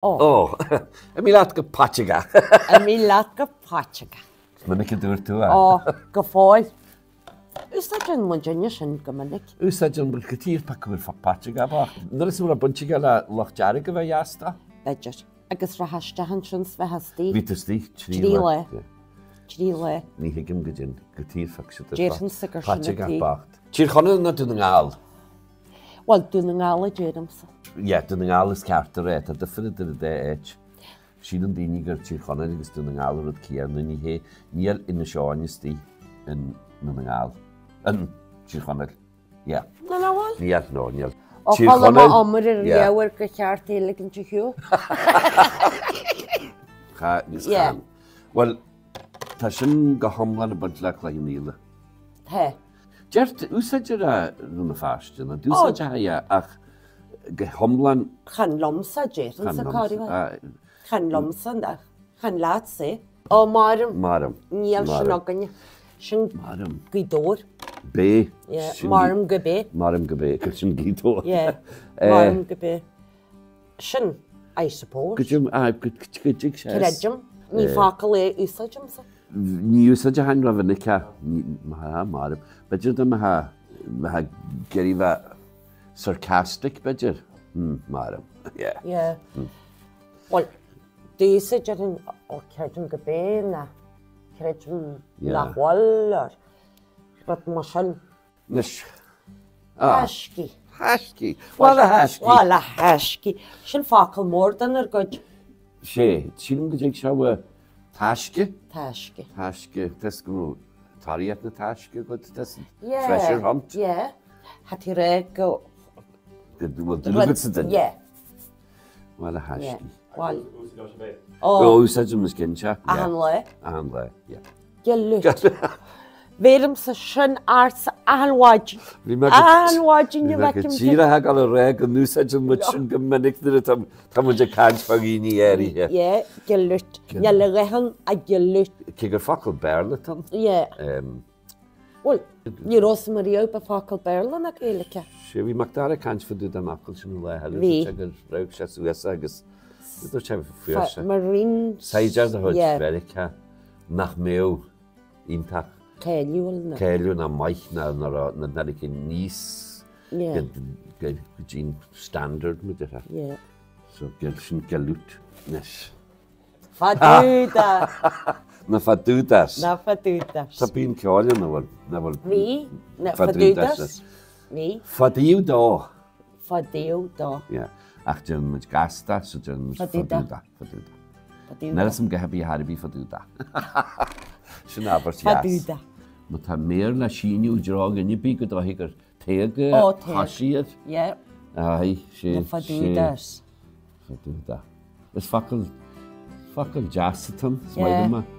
Ó. Imigh leat go Paiteagach. Imigh leat go Paiteagach. Is minic a dúirt tú é. Ó, go fóill. Úsáideann muidinne sin go minic. Úsáideann muid go tír pa go bhfuil Paiteagach bocht. Nuair is a raibh baint aige le Loch Dearg a bheith dheas de. B'fhéidir. Agus rachfá isteach ansin 's bheith istigh. Bhí tú istigh trí lá. Trí lá. Ní thuigim go dtí go tír phioc siad ar Déarfainnse gur sin a Paiteagach bocht. Tír Chonaill nó Dún na nGall? Bhuel, Dún na nGall a deirimse. Yeah, Dún na nGall is ceart a rá. Tá difear idir an dá áit. Síleann daoine gur Tír Chonaill agus Dún na nGall an rud céanna. Ní hé. Níl Inis Eoghain istigh in Dún na nGall. In Tír Chonaill. Yeah. Nó nach bhfuil? Níl, no, níl. Ó Tír chuala mé Chonaill, iomaire ar yeah. leabhar gur cheart é a ligint ar shiúl. Cha, níos Yeah. chan. Bhuel, tá sin go hiomlán ag baint le Cloich Cheann Fhaola. Tá. Deir, úsáidtear é Rinn na Feirste, nó d'úsáidtear é ach go hiomlán. Chan liomsa, déarfainnse, corruair. Chan liomsa, chan leatsa. Ó, mairim. Mairim. Níl sin againne. Sin Mairim. Gaoth Dobhair. Bé. Yeah, mairim go bé. Mairim go bé, sin Gaoth Dobhair. Yeah, mairim go bé. Sin, I suppose. Go dtig, ah, go dtig sé. Creidim. Ní focal é úsáidimse. Ní úsáidfinn rómhinic é, mairim. B'fhéidir dá mbeifeá ag iarraidh bheith sarcastic, b'fhéidir. Mairim. Yeah. Yeah. Bhuel, d'úsáidfinn, ó, creidim go bé, ná creidim nach bhfuil, or rud mar sin. Anois. Thaiscí. Thaiscí. Bhuel a thaiscí. Bhuel a thaiscí. Sin focal mór dár gcuid. Sé, sílim go dtig sé uaidh taisce. Taisce. Taisce, tá go raibh tóraíocht na taisce agat, tá treasure hunt. Yeah. Tá tú rá go. Go bhfuil dúil agat sa duine. Yeah. Bhuel a thaiscí. Bhuel. Ó, úsáidim is cinnte. Achan lá. Achan lá, yeah. Gilliút. Bheirimse sin ortsa achan mhaidin. Bhí mé go Achan mhaidin Bhí a mé go bhfeicim tú. díreach ag dul a rá go n-úsáideann muid sin go minic nuair atá tá muid ag caint fá dhaoine áirithe. Yeah, gilliút. Níl a dhath ann ach gilliút. Cé gur focal Béarla atá ann. Yeah. Bhuel, ní raibh 's agam riamh ba focal Béarla ná Gaeilge. Sé, bhí Mac Dara ag caint fá dtaobh den fhocal sin an lá eile, Bhí. dúirt sé gur raibh sé suas agus dúirt sé fuair sé. Marine. Saighdeár de chuid Yeah. Mheiriceá nach mbeadh iontach cáiliúil ná. cáiliúil ná maith ná ná raibh na Meiriceáin níos Yeah. go dtí'n standard mar a déarfá. Yeah. So sin gilliút anois. Fadúda! Na Fadudas. Na Fadudas. Tá bíonn ceoil ann, bhfuil? Na bhfuil? Bhí. Na Fadudas. Bhí. Fadaíodh dó. Fadaíodh dó. Yeah. Ach déanann muid gasta, so déanann muid faduda. Faduda. Faduda. Níl 'fhios a'm go hebí thar a bhí faduda. Sin abairt dheas. Faduda. Má tá méar le síneadh i dtreo dhuine ar bith go dóichí gur Tadhg a Ó, Tadhg. thoisigh air. Yeah. Aye, sé. Na Fadudas. Faduda. Is focal, focal deas atá ann, is maith liom é.